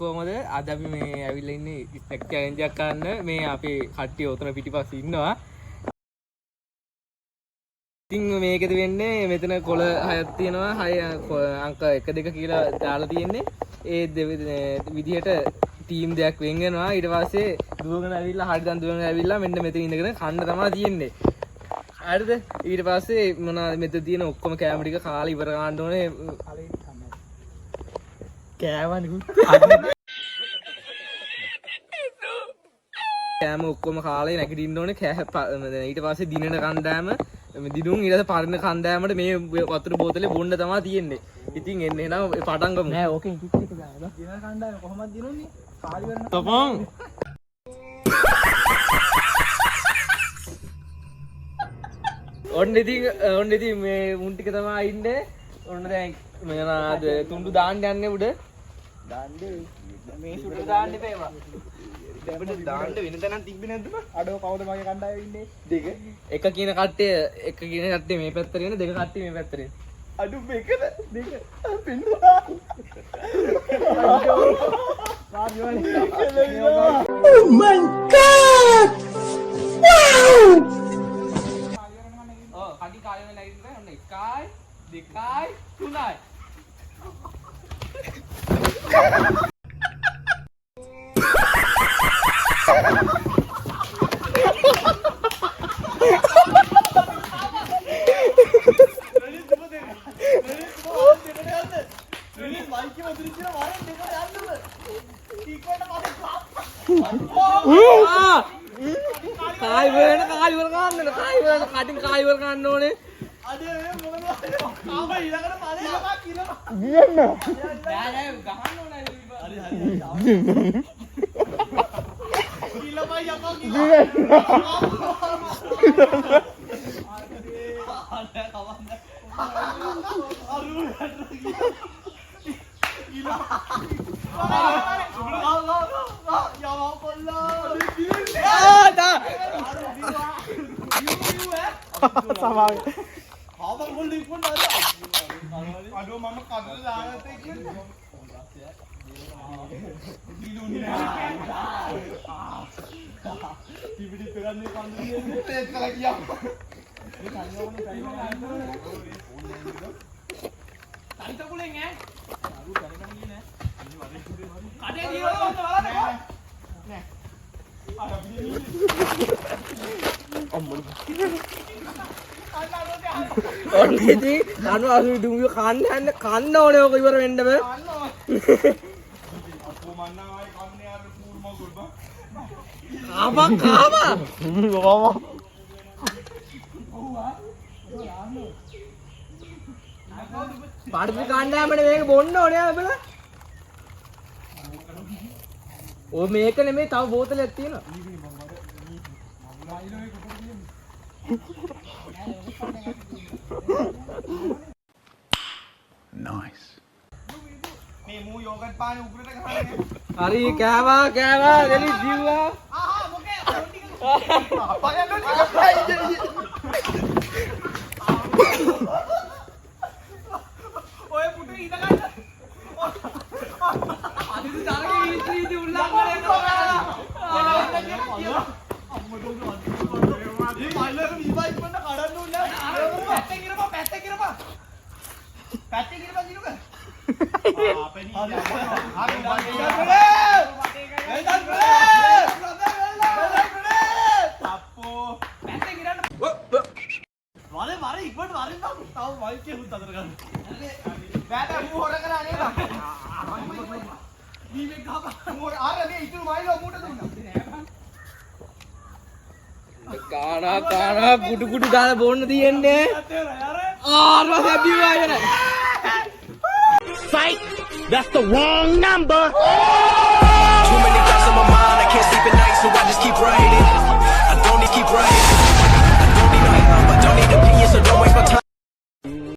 කොහමද අද අපි මේ ඇවිල්ලා ඉන්නේ ස්නැක් චැලෙන්ජ් එකක් කරන්න. මේ අපේ කට්ටිය ඔතන පිටිපස්සේ ඉන්නවා. ඉතින් මේකද වෙන්නේ මෙතන කොළ හයක් තියෙනවා. හය අංක 1 2 කියලා දාලා තියෙන්නේ. ඒ විදිහට ටීම් දෙයක් වෙන් වෙනවා. ඊට පස්සේ දුවගෙන ඇවිල්ලා හරි දන් දුවගෙන ඇවිල්ලා මෙන්න මෙතන ඉඳගෙන කන්න තමයි තියෙන්නේ. හරිද? ඊට පස්සේ මොනවාද මෙතන තියෙන ඔක්කොම කෑම ටික කාලා ඉවර කරන්න ඕනේ. කෑවනේ. කෑම ඔක්කොම කාලේ නැගිටින්න ඕනේ. ඊට පස්සේ දිනන කණ්ඩායම මේ දිනුම් ඊට පස්සේ පරිණ කණ්ඩායමට මේ වතුර බෝතලේ බොන්න තමයි තියෙන්නේ. ඉතින් එන්න එහෙනම් පටන් ගමු. නෑ ඕකෙන් කික් එක දාන්න. දිනන කණ්ඩායම කොහොමද දිනුන්නේ? කාලි වෙන තපන්. ඔන්න ඉතින් මේ මුන් ටික තමයි ඉන්නේ. ඔන්න දැන් මොනවාද තුන්ඩු දාන්න යන්නේ උඩ. දාන්නේ මේ සුඩ දාන්න එපා ඒවා. අපිට දාන්න වෙන තැනක් තිබ්බේ නැද්ද බං? අඩෝ කවුද මගේ කණ්ඩායමේ ඉන්නේ? දෙක. එක කියන කට්ටිය එක කියන කට්ටිය මේ පැත්තට එන, දෙක කට්ටිය මේ පැත්තට එන. අඩු මේකද? දෙක. පින්නවා. Oh my God! Wow! ඔව් කඩි කාලේ වෙලා ඉන්න ඔන්න 1යි 2යි 3යි. ආ! කායි වෙන කායි වල ගන්න ඕනේ, කායි වල කටින් කායි වල ගන්න ඕනේ. නෑ නෑ ගහන්න ඕනේ. හරි හරි. අඩෝ මම කඩලා දාගත්තේ කියන්නේ. ඔන්න ඉතින් කනවා අසු දුම්ිය කන්න යන්න කන්න ඕනේ ඔක ඉවර වෙන්න බෑ. අපෝ මන්නාවයි කන්නේ අර කූරු මගුල් බං. කාපන් කාපන්. පරිදි කණ්ඩායමට මේක බොන්න ඕනේ අපල. ඔය මේක නෙමෙයි තව බෝතලයක් තියෙනවා. Nice. මේ මූ යෝගට් පානේ උගුරට ගහන්නේ. හරි කෑවා කෑවා දෙලි දිව්වා. ඔය පුටු ඉඳ ගන්න. අනිත් තරගේ විශ්ලීති උල්ලංඝනය කරලා. මේ මයිලක විපයි ඉක්මනට කඩන්න ඕනේ නෑ. පැත්තෙන් ඉරපන් පැත්තෙන් ඉරපන්. පැත්තෙන් ඉරපන් දිනුක. ආ පෙනී. අප්පෝ. පැත්තෙන් ඉරන්න. වරේ වරේ ඉක්මනට වරෙන් බං. තව මයික් එක හුත් අතර ගන්න. බෑ බෑ මූ හොර කරා නේද? මීමෙක් ගහපන්. මූ අර මේ ඉතුරු මයිලෝ මූට දුන්නා. කානා කානා කුඩු කුඩු ගාලා බොන්න තියෙන්නේ. ආර පස්සේ බිව්වා ඉවරයි. Psych! That's the wrong number!